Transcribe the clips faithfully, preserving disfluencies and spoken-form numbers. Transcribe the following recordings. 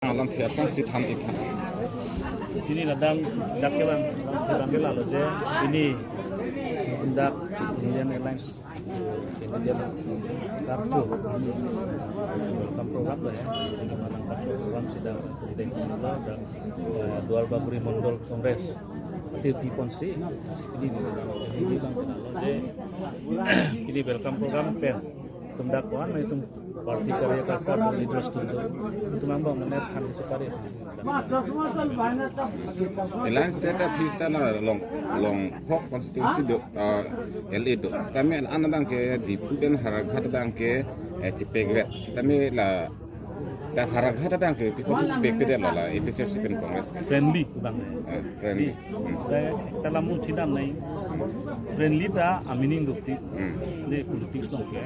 Alam thiap sang si than ik tha. Sini ladak, dak ke bang, dak ke lalo je, ini dak Indian Airlines candidate karcho, welcome program lo ya. Ini malang karcho program sida, sida dak, eh, Duar Bagori Mondol Congress. Ati pi ponsi, ini, ini bang ke lalo je, ini welcome program pen. Itum dak ko-an, itum party karyakarta, leaders atum do. Itum angbong manet han si pare. Alliance te ta phi seta la Long, Longkhok constituency do, ah, L A do. Sitame an abang ke Diphu pen Howraghat abang ke, eh, chepekvet. Sitame la, ta Howraghat abang ke pi pusi chepekpedetlo la A P H L C pen Congress. Friendly abang. Eh, friendly. Hmm. Te, te lamu chidam nai. Friendly ta a-meaning dukti. Hmm. Ne politics along ke.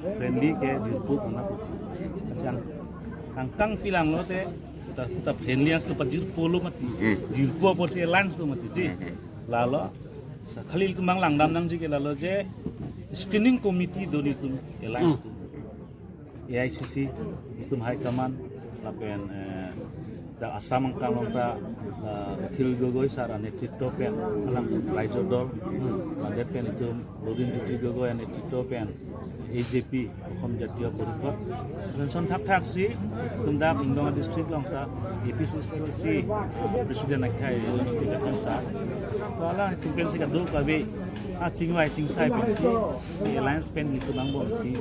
Friendly ke jirpo kona. Asang angkang pilang lo te, ta, ta friendly as to pa jirpo lo mati. Hmm. Jirpo apotsi alliance lo mati di. Hmm, hmm. Lalo, sa kali itum bang langdam nangji ke lalo je screening committee do nelitum alliance Hmm. atum. A I C C, itum high command, lapen, eh, dak Assam angkang along ta, eh, Akhil Gogoi sir anetritwo pen, alang Raijor Dol, hmm, ladet pen itum Lurinjyoti Gogoi anetritwo pen, A J P, Assam Jatiya Parishad. Lapen ason thakthaksi, itum dak Ingdong district along ta, A P H L C president akhai, lapen tiga kan sa. Wala itum pensi kadokave, ah, chingvai chingsai pensi, si alliance pen itum angbongsi,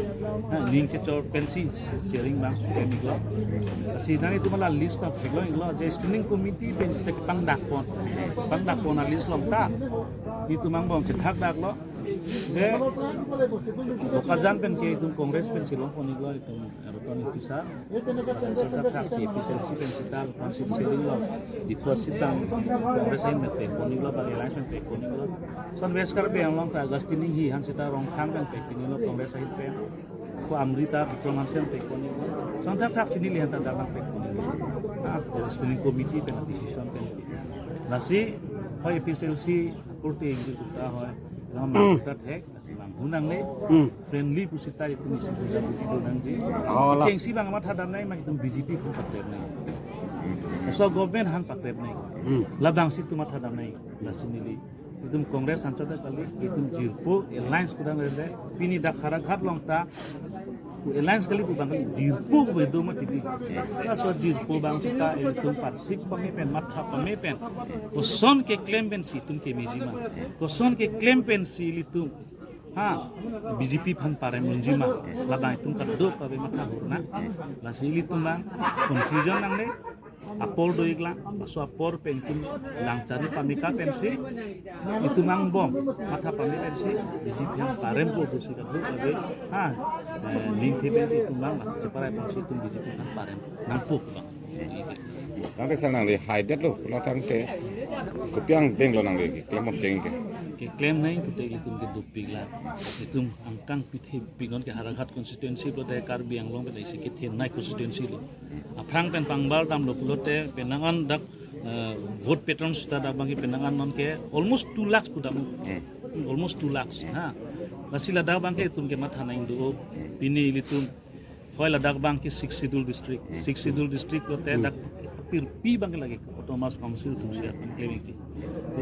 ah, ning chechor pensi, sharing bang, sharing iklo. Si nang itum la list of iklo, iklo, je screening committee pen chek pangdakpon. Pangdakpon a-list along ta, itum angbong chethakdaklo. Je, Bokajan pen ke itum Congress pensi longpon iklo itum, eh, Ratan Engti sir. Lapen ason thakthaksi A P H L C pen seta, lapen si sharing lo. Diphu seta Congress ahin pen pekpon iklo, bang alliance pen pekpon iklo. Ason West Karbi Anglong ta Augustine Enghee han seta Rongkhang pen pekpon iklo Congress ahin pen. Ko Amrita Bikram Hansen pekpon iklo. Ason thakthaksi neli han ta dak nangpekpon iklo. Ah, screening committee pen decision pen. Lasi, hoi A P H L C, kurti ingkir kita hoi. Nama Hmm. kita thek, lasi bang hunang le. Hmm. Friendly pusita itum isi puja puji do nangji. Oh, la. Chengsi bang mathadam nai, ma itum B J P aphan pakrep nai. So government aphan pakrep nai. Hmm. Labangsi itum mathadam nai. Lasi neli itum Congress anchot kali, itum jirpo alliance pudam rende, pini dak Howraghat along ta, alliance kali pu bang kali, jirpo pu do mati di. Laso jirpo bang seta itum parsik pame pen, matha pame pen. Koson keklem pensi itum kemeji ma. Koson keklem pensi ilitum, ha, B J P aphan parem unji ma. Labang itum kadokave matha hurna. Lasi ilitum bang confusion nangne. Apor do iklang, laso apor pen itum langchari pamika pensi, itum angbong matha pame pensi, B J P aphan parempo pusi kadokave, ha, eh, ningthe pensi itum bang, lasi cheparai pensi itum B J P aphan parem nangpo bang. Tangte sir nangli haidetlo, pulo tangte kopi angbeng lo nangli keklem cheng ke. Keklem nai pute itum ke dopik la, itum angkang pithe pinon ke Howraghat constituency pulote Karbi Anglong pen isi kethenei constituency lo. Aphrang pen pangbal damlo pulote penang an dak, eh, vote pattern seta dak bang ke penang an non ke almost two lakhs pudam. Hmm. Almost two lakhs. Ha. Lasi ladak bang ke itum ke matha nang do. Pini ilitum hoi ladak bang ke Sixth Schedule district. Hmm. Sixth Schedule district pulote Hmm. dak pirpi bang ke lake Autonomous Council atum si akan claiming ji.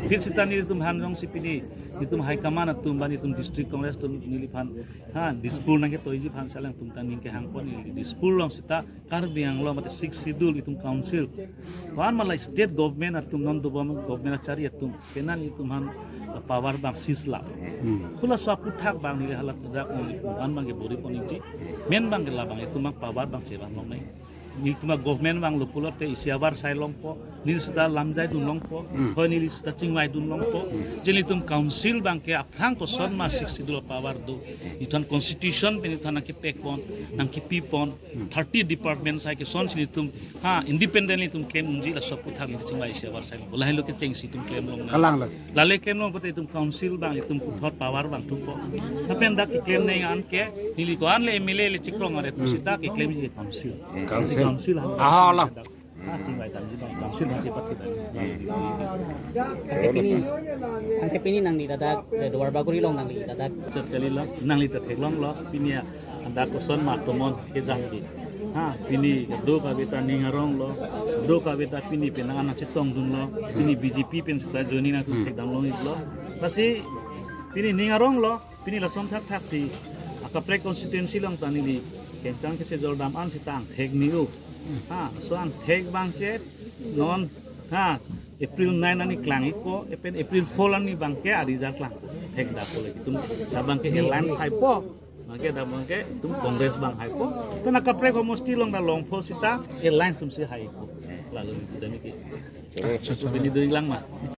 Phir seta nelitum han jongsi pini itum high command atum bang itum district Congress atum neliphan, ha, Dispur nangketoiji aphan si alangtum ta ning kehangpon, neli Dispur along seta Karbi Anglong mate Sixth Schedule itum council. Ko-an ma la state government atum non dobom government achari atum. Penang itum aphan power bang seize la. Hmm. Halaso aputhak bang neli hala dak neli puhan bang ke bori poniji. Main bang ke labang itum bang power bang chevan longnai. Nelitum a-government vanglo pulote isi avarsai longpo, neli seta lamjai dun longpo, Hmm. hoi neli seta chingvai dun longpo. Hmm. Je nelitum council bang ke aphrang koson ma Sixth Schedule power do. Nelitum constitution pen nelitum nangkepekpon, nangkepipon, Hmm. thirty department sai keson si nelitum, ha, independently itum claim unji, laso aputhak neli chingvai isi avarsai longpo. Lahelo kechengsi itum claim long. Kalang lo. Lale claim long pulote itum council bang, itum puthot power bang thupo. Lapen dak keklem neng an ke, neli ko-an le M L A le chikrong are Hmm. seta keklemji council. Council. Council han. Aha, la. Ha, chingvai damji bang, council han chepat kita. Hmm. Tangte pini, tangte pini nangli ladak, eh, Duar Bagori along nangli ladak. Chet kali lo, nangli ta theklonglo, pini ya, anda koson ma tomon kejamji. Ha, pini kadokave ta ning aronglo, kadokave ta pini penang anak chetongdunlo, pini B J P pen seta joining nangtum thekdam long-iklo. Lasi pini ning aronglo, pini lason thakthaksi akaprek constituency along ta neli kengkang kachejordam an seta angthek ni-o. Ha, laso angthek abangke non, ha, April nine arni klang-ikpo, epen April four arni abangke a-result klang. Thekdampo lagi itum, labangke alliance haipo, abangke labangke itum Congress abang haipo. Pen akaprek homosti along ta longpo seta alliance atumsi haipo. Lalo ni kita niki. Pini doing lang ma.